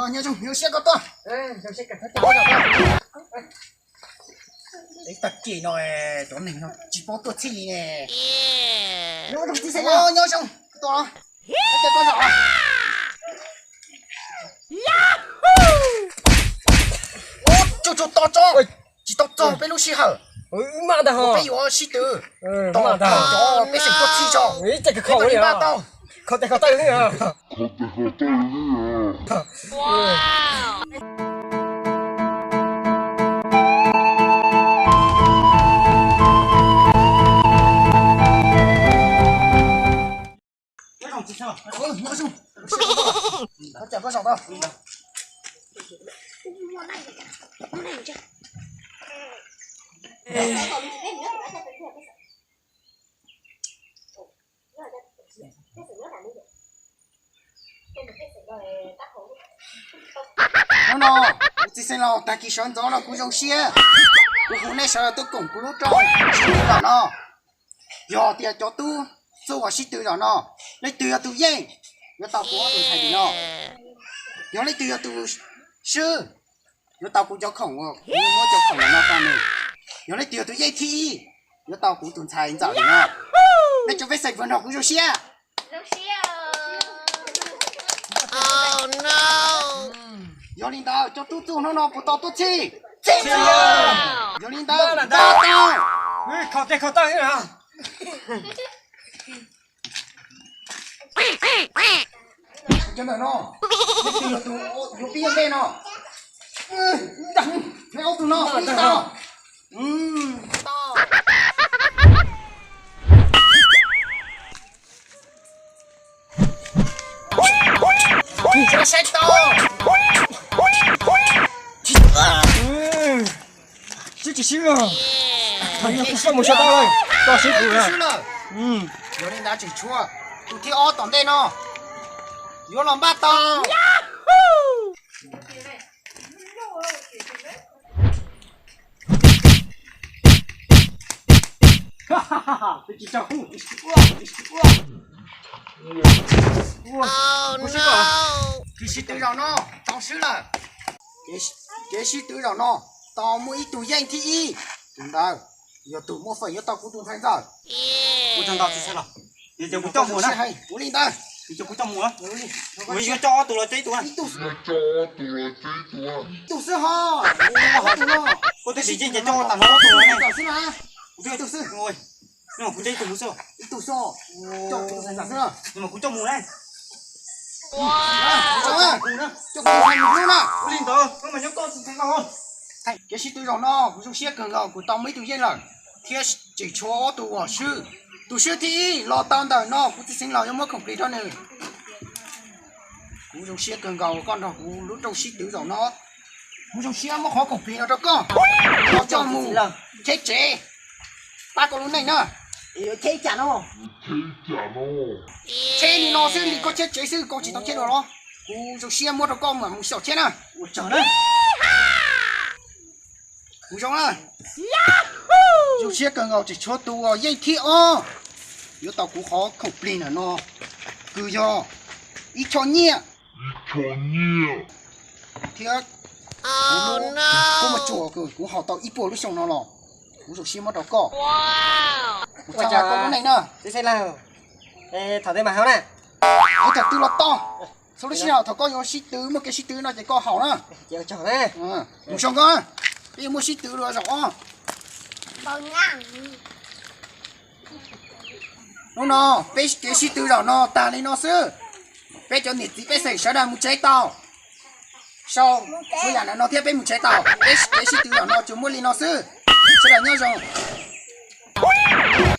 Nyob zoo, zoo siab koj tuaj. Ib tag kis no cov neeg no tsis paub tuaj txhij li ne. Nyob zoo, txiv Xeeb Laus, nyob zoo, koj tuaj los. Tsuj tsuj to tso, tsis tau txog peb lub sij hawm. Peb yuav sib tw, tos cov pej xeem tuaj txhij tso, peb mam li npaj tau. Kho tes kho taw. Hnub no kuv txiv Xeeb Laus tag kis sawv ntxov no kuv zoo siab, kuv hu nej sawv daws tuaj koom kuv lub rooj sib tw zaum no. Yog tias cov tub txuj uas sib tw zaum no, leej twg yog tus yeej, yuav tau kuv ob tug ntxhais tim no. Yog leej twg yog tus swb, yuav tau kuv cov khoom uas kuv muab cov khoom no rau nws. Yog leej twg yog tus yeej thib ib, yuav tau kuv tus ntxhais ntxawm tim no. Nej cov pej xeem puas nrog kuv zoo siab? Yog li ntawd cov tub txuj hnub no puas tau tuaj txhij? Yog li ntawd, npaj tau. Kho tes kho taw. Cov ntawm no, leej twg yog tus yuav pib ua ntej no? Nej ob tug no pib tau. Saib tau. Swb tsis swb, kuv mus so tau lawm, koj swb kuv lawm. Yog li ntawd tseem tshuav tus thib ob tom ntej no, yuav los npaj tau. Kev sib tw zaum no tau swb lawm. Kev sib tw zaum no tau muaj ib tug yeej thib ib, tus ntawd yog tus muaj feem yuav tau kuv tus ntxhais ntxawm. Ua tsaug ntau txiv Xeeb Laus, yog tias kuv coj mus na. Ua li ntawd, yog tias kuv coj mus na, kuv yuav coj ob tug los coj ib tug na. Ib tug xwb ho. Ua tib tug yeej ces coj tag nrho ob tug na. Ib tug xwb. Kuv coj ib tug xwb. Ib tug xwb. Coj kuv tus ntxhais ntxawm xwb. Mas kuv coj mus na. Coj kuv tus ntxhais mus hlub na. Ua li ntawd koj mas nyob koj txiv Xeeb Laus. Kev sib tw zaum no kuv zoo siab kawg nkaus kuv tau muaj ib tug yeej lawm, thiab tseem tshuav ob tug uas swb. Tus swb thib ib los tau ntawm no kuv txiv Xeeb Laus yuav muab khoom plig rau nws. Kuv zoo siab kawg nkaus koj nrog kuv lub rooj sib tw zaum no. Kuv zoo siab muab qhov khoom plig no rau koj, koj coj mus cheb tsev, pab koj lub neej na. Cheb li no xwb li, koj cheb tsev xwb, koj tsis tau cheb dua los? Kuv zoo siab muab rau koj mam mus xyaum cheb na. Ua tsaug na. Kuv zoo na. Zoo siab kawg nkaus tseem tshuav tus uas yeej thib ob yuav tau kuv qhov khoom plig ntawm no, kws yog ib choj nyiaj thiab kuv muaj tsuas kuv haus tau ib puas lub xyoo no los. Kuv zoo siab muab rau koj. Ua tsaug koj lub neej na. Thaum twg mas haus na? Thaum twg los tau. Txhua lub sij hawm thaum koj yuav sib tw, muaj kev sib tw no ces koj haus na. Mus zoo koj, peb yuav muaj sib tw dua zaum ob. Hnub no peb kev sib tw zaum no tag li no xwb. Peb cov niam txiv pej xeem sawv daws mus tsev tau. Sau txhua yam ntawm no thiab peb mus tsev tau. Peb kev sib tw zaum no tsuas muaj li no xwb. Sawv daws nyob zoo.